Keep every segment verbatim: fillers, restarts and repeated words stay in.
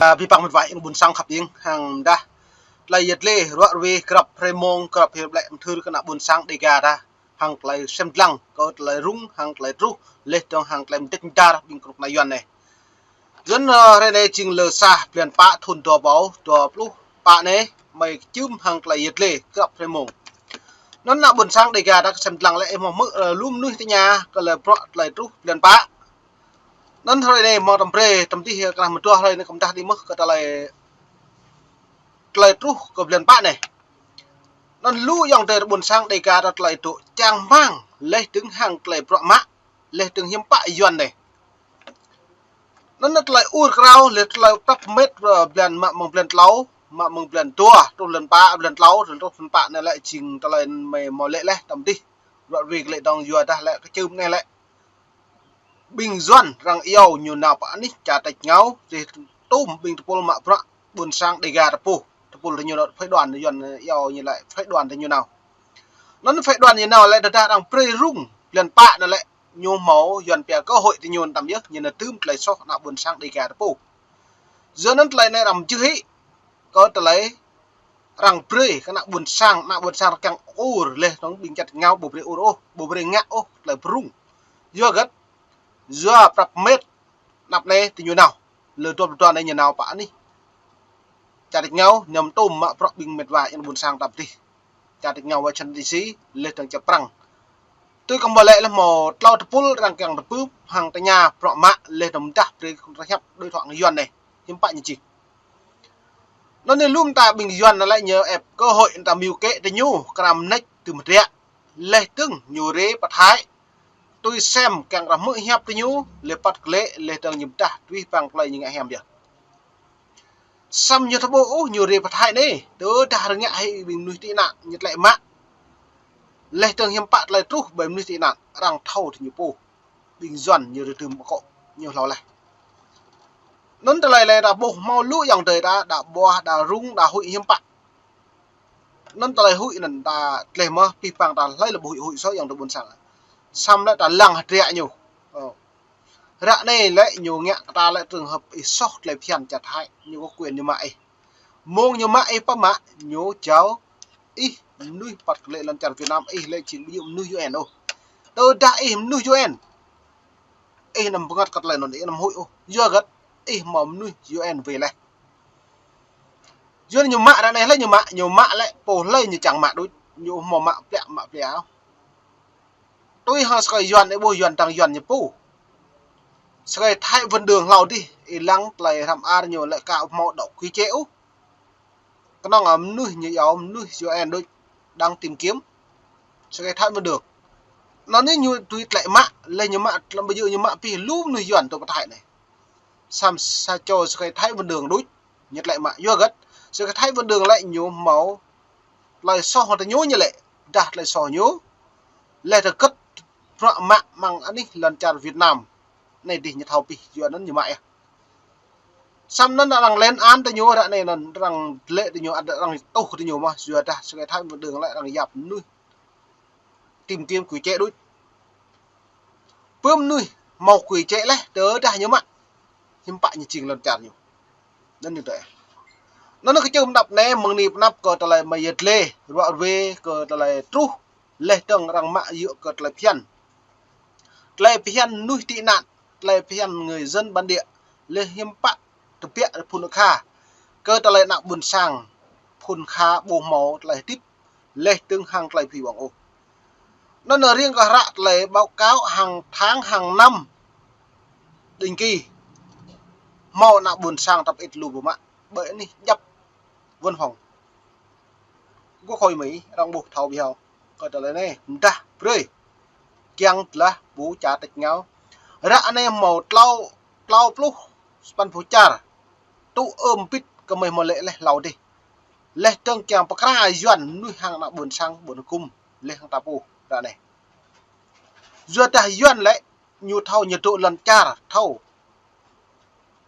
Ơ, abih bang mĕt wa ayŏng ƀôn sang khăp ing, hăng dah tơlơi yet lĕ ruă rui grăp hrơi mông, grăp hiăp lĕ mơthưr kơ ană ƀôn sang Dêga ta, hăng tơlơi sem dlăng kơ tơlơi rŭng, hăng tơlơi truh, laih dơ̆ng hăng tơlơi mơdĕč mơdar ƀing kơnuk kơna Yuan anai. Yua anŭn, ơ, hrơi anai jing lơ sa blan pă thŭn dua rơbâo dua pluh pă anai, mơi kơčưm hăng tơlơi yet lĕ grăp hrơi mông. Anŭn ană ƀôn sang Dêga ta kơsem dlăng lĕ ih mơ̆ hmư̆, ơ, lu mơnuih tơña kơ lĕ bruă tơlơi truh blan pă. Anŭn hrơi anai mơ̆ tơm brơi, tơm tih, ơ, kơnah mơtua hrơi anai kơmdah đĭ mơ̆ kơ tơlơi, tơlơi truh kơ blan pă anai. Anŭn lu ayŏng adơi ƀôn sang Dêga ta tơlơi dŏ čang rơmang, laih dơ̆ng hăng tơlơi bruă mă, laih dơ̆ng hiư̆m pă Yuan anai. Anŭn tơlơi ur krao, laih tơlơi prăp mĕt, ơ, blan mă mơ̆ng blan klâo, mă mơ̆ng blan dua, truh blan pă, blan klâo, truh blan pă anai lĕ jing tơlơi mơi hmâo lĕ laih tơm tih. Ruă rui kơ lĕ dơ̆ng yua dah lĕ kơčưm anai lĕ ƀing Yuan arăng iâu ñu nao pơ anih čar tač rơngiao, laih tơm ƀing tơpul mă bruă ƀôn sang Dêga ta pô. Tơpul ta ñu nao phái đoàn, Yuan iâu ñu lĕ phái đoàn ta ñu nao. Anŭn phái đoàn ñu nao lĕ tơdah arăng brơi rŭng blan pă anai lĕ ñu hmâo Yuan pia cơ hội ta ñu tơm yơh, ñu nao tơm tơlơi soh ană ƀôn sang Dêga ta pô. Yua anŭn tơlơi anai arăng mơjưh hĭ kơ tơlơi arăng brơi kơ ană ƀôn sang, ană ƀôn sang kiăng ur laih dơ̆ng ƀing čar tač rơngiao ƀu brơi ur ôh, ƀu brơi ngă ôh tơlơi pơrŭng. Yua hơget? Yua prăp mĕt anăp anai ta ñu nao. Lơ dua pluh dua anai ñu nao pơ anih čar tač rơngiao, ñu tơm mă bruă ƀing mĕt wa ayŏng ƀôn sang ta pơ dih. Čar tač rơngiao Washington D C, laih dơ̆ng čar Prăng. Tui kơ hmâo lĕ laih hmâo klâo tơpul arăng kiăng tơpưp hăng tơña bruă mă laih dơ̆ng mơdah brơi kơ tơlơi hiăp đối thoại hăng Yuan anai. Hiư̆m pă ñu jing. Anŭn anai lu mơta ƀing Yuan anai lĕ ñu ĕp cơ hội ta mơyŭ kĕ ta ñu, kram mơneč tơm hơdră. Laih dơ̆ng ñu rê pơthai. Tui sem kiăng kơ hmư̆ hiăp ta ñu, laih păt kơ lĕ, laih dơ̆ng ñu pơdah tui păng tơlơi ñu ngă hiam yơh. Samơ̆ ñu thâo ƀuh ôh ñu rê pơthai anai, tơdah arăng ngă hĭ ƀing mơnuih tị nạn ñu tlĕ mă. Laih dơ̆ng hiư̆m pă tơlơi truh ƀơi mơnuih tị nạn, arăng thâo ta ñu pô. Ƀing Yuan ñu rơtưm akŏ ñu hlâo laih. Anŭn tơlơi lĕ ta ƀuh hmâo lu ayŏng adơi ta, đa ƀuah, đa rŭng, đa huĭ hiư̆m pă. Anŭn tơlơi huĭ anŭn ta tleh mơ̆, pih pang ta hlơi lĕ ƀu huĭ huĭ soh ayŏng adơi ƀôn sang. Samơ̆ lĕ ta lăng hơdră ñu. Ơ. Ră anai lĕ ñu ngă kơ ta lĕ trường hợp ih soh tơlơi phiăn čar Thái, ñu có quyền ñu mă ih. Mông ñu mă ih pơmă, ñu jao ih mơnuih păt kơ lĕ lŏn čar Việt Nam, ih lĕ jing ƀu djơ̆ mơnuih U N ôh. Tơdah ih mơnuih U N, ih anăm bơngăt kơ tơlơi anŭn, ih anăm huĭ ôh. Yua hơget? Ih hmâo mơnuih U N wai laih. Yua anŭn ñu mă ră anai hlơi ñu mă, ñu mă lĕ pô hlơi ñu čang mă đôč, ñu hmâo mă pliă, mă pliă ôh. Tui hăng sơkai Yuan, ih ƀuh Yuan dăng Yuan ñu pô. Sơkai Thái Văn Đường hlâo dih, ih lăng tơlơi hrăm ar ñu lĕ ka hmâo đŏk quy chế ôh. Kơnơ̆ng, ơ, mơnuih ñu iâu mơnuih U N đôč đang tìm kiếm. Sơkai Thái Văn Đường. Anŭn anai ñu tui tlĕ mă, laih ñu mă, tlam ƀu djơ̆ ñu mă pih lu mơnuih Yuan tơ pơ Thái anai. Samơ̆ sa čô sơkai Thái Văn Đường đôč, ñu tlĕ mă. Yua hơget? Sơkai Thái Văn Đường lĕ ñu hmâo tơlơi soh ta ñu ñu lĕ, dah tơlơi soh ñu. Laih ta gĭt bruă mă mơ̆ng anih lŏn čar Việt Nam. Anai dih ñu thâo pih, yua anŭn ñu mă yơh. Samơ̆ anŭn arăng lên án ta ñu ră anai anŭn arăng lĕ ta ñu, arăng tuh ta ñu mơ̆, yua dah sơkai Thái Văn Đường lĕ arăng yap mơnuih tìm kiếm quy chế đôč. Pơ mơnuih hmâo quy chế laih, tơdah ñu mă. Hiư̆m pă ñu jing lŏn čar ñu. Anŭn ñu tơ. Anŭn kơčưm anăp anai mơ̆ng anai pơ anăp kơ tơlơi mơi yet lĕ, ruă rui kơ tơlơi truh, laih dơ̆ng arăng mă yua kơ tơlơi phiăn. Tơlơi phiăn mơnuih tị nạn, tơlơi phiăn người dân bản địa, laih hiư̆m pă tơbiă phŭn kha. Kơ tơlơi ană ƀôn sang phŭn kha ƀu hmâo tơlơi hơdip, laih dơ̆ng hăng tơlơi phi ƀơ̆ng ôh. Anŭn riêng kơ hră tơlơi báo cáo hàng tháng, hàng năm, định kỳ. Hmâo ană ƀôn sang tơpĭt lu ƀu mă, ƀơi anih djăp văn phòng Quốc hội Mỹ, arăng ƀuh thâo ƀiă. Kơ tơlơi anai, mơdah brơi. Kiăng tơlah ƀu čar tač rơngiao. Ră anai hmâo klâo, klâo pluh sapăn pô čar. Tŭ ơm bit kơ mơi hmâo lĕ laih hlâo dih. Laih dơ̆ng kiăng pơkra Yuan mơnuih hăng ană ƀôn sang ƀôn hơkŭm laih hăng ta pô ră anai. Yua dah Yuan lĕ ñu thâo ñu dŏ lŏn čar thâo.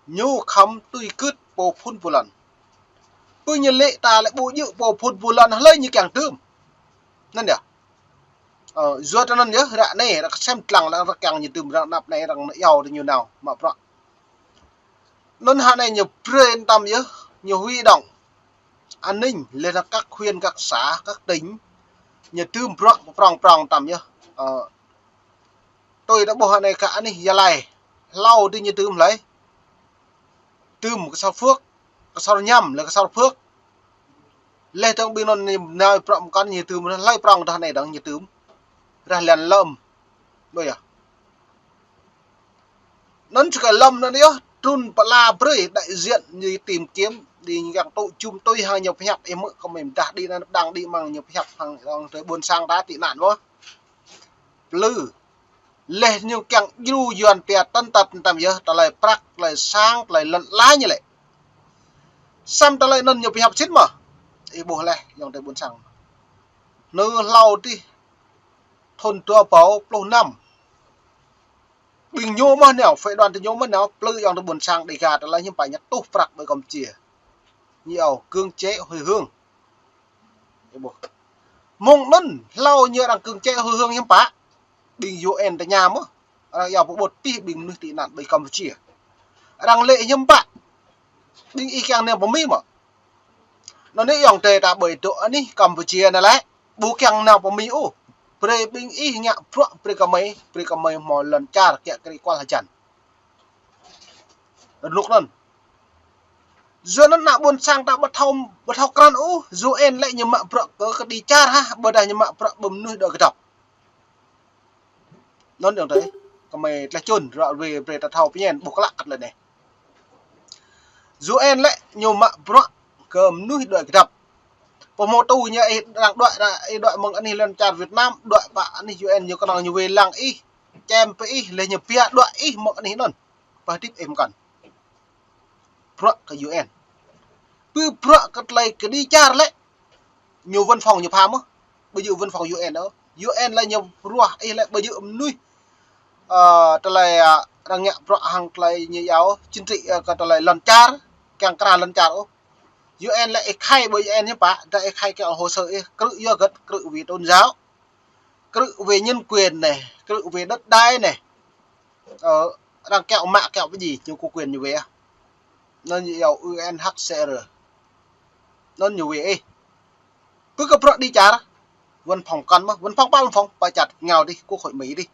Ñu khŏm tui gưt pô phŭn pô lŏn. Pơ ñu lĕ ta lĕ ƀu djơ̆ pô phŭn pô lŏn hlơi ñu kiăng tơm. Anŭn yơh. Ơ, yua tơ anŭn yơh, ră anai, ră kơsem tlang lăng ră kiăng ñu tơm ră anăp anai arăng iâu ta ñu nao mă bruă. Anŭn hă anai ñu brơi tăm yơh, ñu huy động an ninh, lĕ là các huyện, các xã, các tỉnh, ñu tưm bruă prong prong tăm yơh. Ơ, tui ta ƀuh anai kơ anih Gia Lai, hlâo dih ñu tưm hlơi. Tưm Ksor Phước, Ksor Nham, lĕ Ksor Phước. Lĕ tơng ƀing anŭn ñu nao prong mơkăn ñu tưm, hlơi prong dah anai dong ñu tưm. Rah lăn lơm. Ƀơi yơh. Anŭn čơkă lơm anŭn yơh, trŭn pơala brơi đại diện ñu tìm kiếm, dih ñu kiăng tŭ jum tui hăng ñu pơhiăp, ih mơ̆ kơ mơi mơdah dih anŭn đang dih mơ̆ng ñu pơhiăp hăng rong tơi ƀôn sang ta tị nạn mơ̆. Plư. Lĕ ñu kiăng djru Yuan pia tơ̆n tăt tăm yơh, tơlơi prăk, tơlơi sang, tơlơi lŏn ala ñu lĕ. Săm tơlơi anŭn ñu pơhiăp sĭt mơ̆. Ih ƀuh lĕ, yŏng tơi ƀôn sang. Nư hlâo dih, thŭn dua rơbâo pluh năm. Ƀing ñu mơ̆ nao, phái đoàn tơ ñu mơ̆ nao, plư yŏng tơi ƀôn sang Đêga tơlơi hiư̆m pă ñu tuh prăk ƀơi Campuchia. Ñu iâu cưỡng chế hồi hương. Ih ƀuh. Mơ̆ng anŭn, hlâo ñu arăng cưỡng chế hồi hương hiư̆m pă. Ƀing U N tơña mơ̆. Arăng iâu pơƀut tih ƀing mơnuih tị nạn ƀơi Campuchia. Arăng lĕ hiư̆m pă. Ƀing ih kiăng nao pơ Mi mơ̆. Anŭn anai yŏng tơi ta ƀơi dŏ anih Campuchia anai lĕ. Ƀu kiăng nao pơ Mi ôh. Brơi ƀing ih ngă bruă brơi kơ mơi, brơi kơ mơi hmâo lŏn čar kiăng kri kual hơjăn. Rơnŭk anŭn. Yua anŭn ană ƀôn sang ta ƀu thâo, ƀu thâo krăn ôh, U N lĕ ñu mă bruă kơ kơđi čar hă, ƀôdah ñu mă bruă ƀơi mơnuih dŏ kơdŏp. Anŭn yŏng tơi, kơ mơi tleh čun, ră ruai brơi ta thâo pơñen, ƀuh klă kơ tơlơi anai. U N lĕ ñu mă bruă kơ mơnuih dŏ kơdŏp. Pơhmutu ñu ih đang dŏ, ih dŏ mơ̆ng anih lŏn čar Việt Nam, dŏ pơ anih U N ñu kơnơ̆ng ñu wai lăng ih, čem pơ ih, lĕ ñu pia dŏ ih mơ̆ng anih anŭn. Pơhơdip ih mơkăn. Bruă kơ U N. Pơ bruă kơ tơlơi kơđi čar lĕ. Ñu văn phòng ñu pha mơ̆. Ƀu djơ̆ văn phòng U N ôh. U N lĕ ñu ruah ih lĕ ƀu djơ̆ mơnuih. Ơ, tơlơi, ơ, arăng ngă bruă hăng tơlơi ñu iâu chính trị, ơ, kơ tơlơi lŏn čar, kiăng krăn lŏn čar ôh. U N lĕ ih khai ƀơi U N hiư̆m pă, dah ih khai kiăng hồ sơ ih krư̆ yua hơget, krư̆ vì tôn giáo, krư̆ vì nhân quyền anai, krư̆ vì đất đai anai. Ơ, arăng kiăng mă kiăng pơdjai, ñu có quyền ñu wai. Anŭn ñu iâu U N H C R. Anŭn ñu wai ih. Pơ kơ bruă kơđi čar, văn phòng kăn mơ̆, văn phòng pă văn phòng, pơ čar ngao dih, quốc hội Mỹ dih.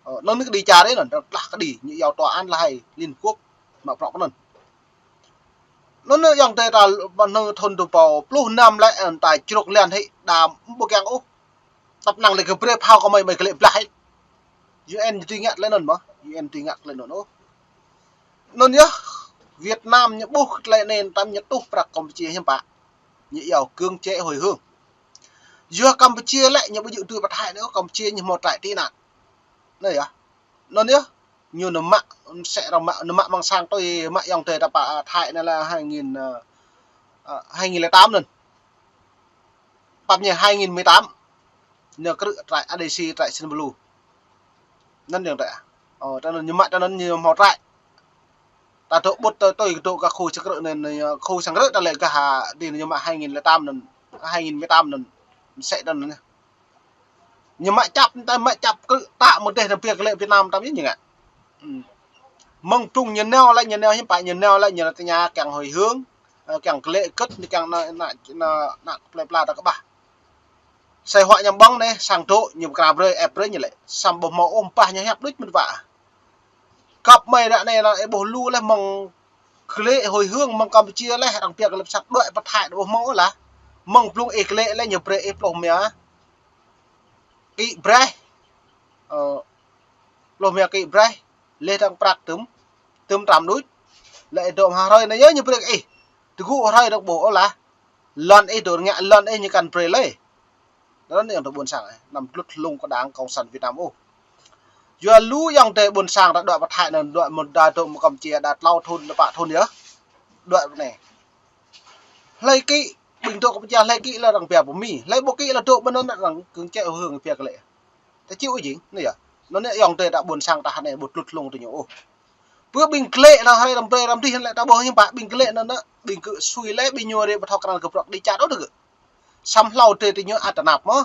Ơ, anŭn kơđi čar ih anŭn, tlah kơđi, ñu iâu tòa án là hay, Liên Hợp Quốc, mă bruă anŭn. Anŭn yŏng tơi ta, ƀơi anŭn thŭn dua rơbâo pluh năm lĕ, ơ, ta čruk lăn hĭ, đa ƀu kiăng ôh. Tăp năng lĕ kơ brơi phao kơ mơi, mơi kơ lĕ blah hĭ. U N tui ngă tơlơi anŭn mơ̆, U N tui ngă tơlơi anŭn ôh. Anŭn yơh, Việt Nam ñu ƀuh tơlơi anai tăm ñu tuh prăk Campuchia hiư̆m pă. Ñu iâu cưỡng chế hồi hương. Yua Campuchia lĕ ñu ƀu djơ̆ tui pơ Thái anai ôh, Campuchia ñu hmâo trại tị nạn. Anai yơh. Anŭn yơh, ñu nao mă, sĕ arăng mă, nao mă mơ̆ng sang tui mă yŏng tơi ta pơ Thái anai là hai nghìn, ơ, ơ, hai nghìn lẻ tám anŭn. Pap ñu hai nghìn mười tám. Ñu krư̆ trại A D C, trại Sihanoukville. Anŭn yŏng tơi. Ơ, ta anŭn ñu mă, ta anŭn ñu hmâo trại. Ta dŏ ƀut tơi tui dŏ gah khu sang krư̆ anŭn, anŭn, khu sang krư̆ ta lĕ gah, ơ, dih ñu mă hai nghìn lẻ tám anŭn, hai nghìn mười tám anŭn. Sĕ ta anŭn. Ñu mă čăp, ta mă čăp krư̆ ta mơ̆ dêh anŭn pia kơ lĕ Việt Nam ta mơ̆ ñu ngă. Ư. Mơ̆ng prŭng ñu nao lĕ, ñu nao hiư̆m pă, ñu nao lĕ, ñu tơña kiăng hồi hương, ơ, kiăng kơ lĕ kơt, ñu kiăng ană, ană, ană, ană plơi pla ta kơƀah. Sai huă ñu ƀơ̆ng anai, sang dŏ, ñu pơkra brơi, ĕp brơi ñu lĕ. Săm ƀu hmâo ôh pah ñu hiăp đôč mơ̆n wă. Kăp mơi ră anai anŭn, ih ƀuh lu lĕ mơ̆ng kơ lĕ hồi hương mơ̆ng Campuchia lĕ, arăng pia kơ lĕ pơsăk dŏ pơ Thái ƀu hmâo lah. Mơ̆ng blung ih kơ lĕ lĕ ñu brơi ih pluh mia ký braih. Ơ, pluh mia ký braih, lĕ dong prăk tơm, tơm tram đôč. Lĕ ih dŏ mă hrơi anai yơh ñu brơi kơ ih. Tơgŭ hrơi dong ƀuh ôh lah. Lŏn ih dŏ ngă lŏn ih ñu kăn brơi lĕ. Anŭn yŏng tơi ƀôn sang, ơ, anăm tlut hlung kơ Đảng Cộng sản Việt Nam ôh. Yua lu yŏng tơi ƀôn sang ta dŏ pơ Thái anŭn, dŏ mơ̆ đa dŏ mơ̆ Campuchia đa tlâo thŭn, đa pă thŭn yơh. Dŏ pơ anai. Hlơi ký, ƀing dŏ Campuchia hlơi ký lĕ arăng pia pơ Mi. Hlơi ƀu ký lĕ dŏ ƀơi anŭn arăng cưỡng chế hương pia kơ lĕ. Ta či ôh jing, anai yơh. Anŭn yŏng tơi ta ƀôn sang ta anai ƀu tlut hlung tơ ñu ôh. Pơ ƀing kơ lĕ anŭn hrơi răm brơi răm dih lĕ ta ƀuh hiư̆m pă ƀing kơ lĕ anŭn, ƀing kơ sui lĕ ƀing ñu rê ƀu thâo krăn kơ bruă kơđi čar ôh tơ gơ̆. Săm hlâo tơi tơ ñu ăt tơnap mơ̆.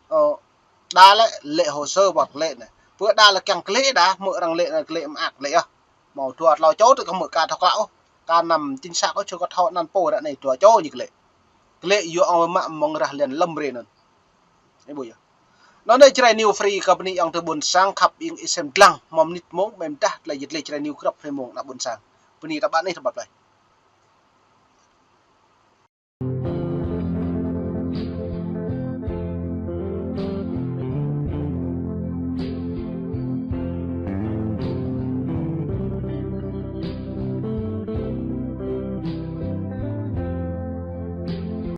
Ơ, đa lĕ, lĕ hồ sơ ƀơ̆t lĕ anai. Pơ đa lĕ kiăng kơ lĕ đa, mơ̆ arăng lĕ anŭn kơ lĕ mơak lĕ yơh. Hmâo dua tlâo čô tơ kơ hmư̆ ka thâo klă ôh. Ka năm chính xác ôh, čơ kơ thâo anăn pô ră anai dua čô ñu klĕ. Klĕ yua ong mă mơ̆ng rah lăn lăm rê anŭn. Ih ƀuh yơh. Anŭn anai Jrai News Free kơ bơni ayŏng adơi ƀuôn sang khăp ing ih sem dlăng hmâo mơnit mông, mơ̆ng dah tơlơi jĕ tơlơi Jrai News grăp hrơi mông ană ƀuôn sang. Bơni ta ƀă anih ta ƀă plơi.